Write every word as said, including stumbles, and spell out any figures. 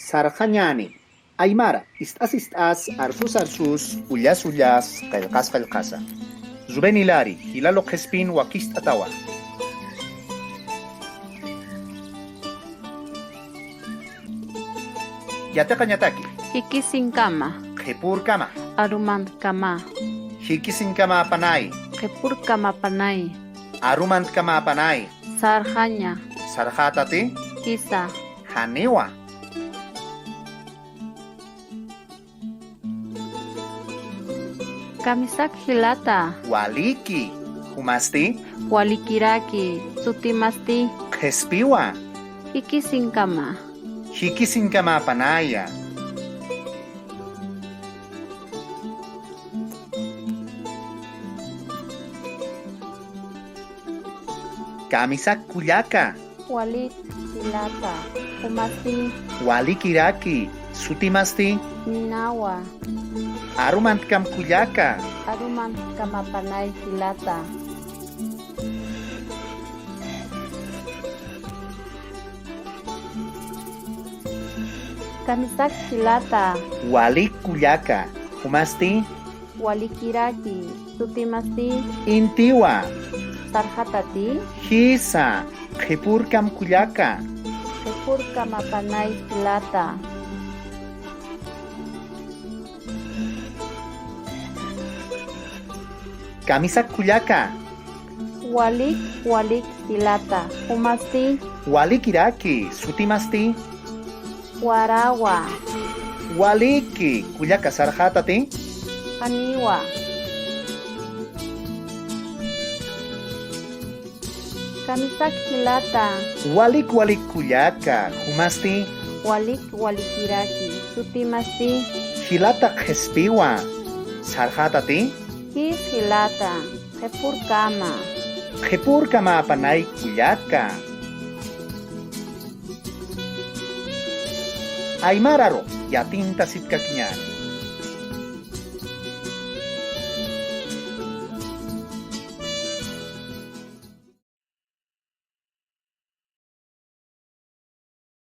Sarxañäni. Aymara, ist'as ist'as, arsus arsus, ullas ullas, qillqas qillqasa. Rubén Hilari, jilalu qhispin wakist'atawa. Yatiqañataki. Jikisinkama. Qhipurkama. Arumantkama. Jikisinkamapanay. Qhipurkamapanay. Arumantkamapanay. Sarxaña. Sarxatati. Jisa. Janiwa. Kamisak jilata. Waliki. Jumasti. Walikiraki. Sutimasti. Qhispiwa. Jikisinkama. Jikisinkamapanaya. Kamisak kullaka. Walik jilata. Jumasti. Walikiraki. Sutimasti. Ninawa. Arumantkam kullaka. Arumantkamapanay jilata. Kamisak jilata. Walik kullaka. Jumasti. Walikiraki. Sutimasti. Intiwa. Sarxatati. Jisa. Qhipurkam kullaka. Qhipurkamapanay jilata. Kamisak kullaka. Walik, walik jilata. Jumasti. Walikiraki. Sutimasti. Warawa. Waliki. Kullaka sarxatati. Janiwa. Kamisak jilata. Walik walik kullaka. Jumasti. Walik walikiraki. Sutimasti. Jilata qhispiwa. Sarxatati. Jis jilata. Qhipurkama. Qhipurkamapanay kullaka. Aymararu yatinta sipkakiñäni.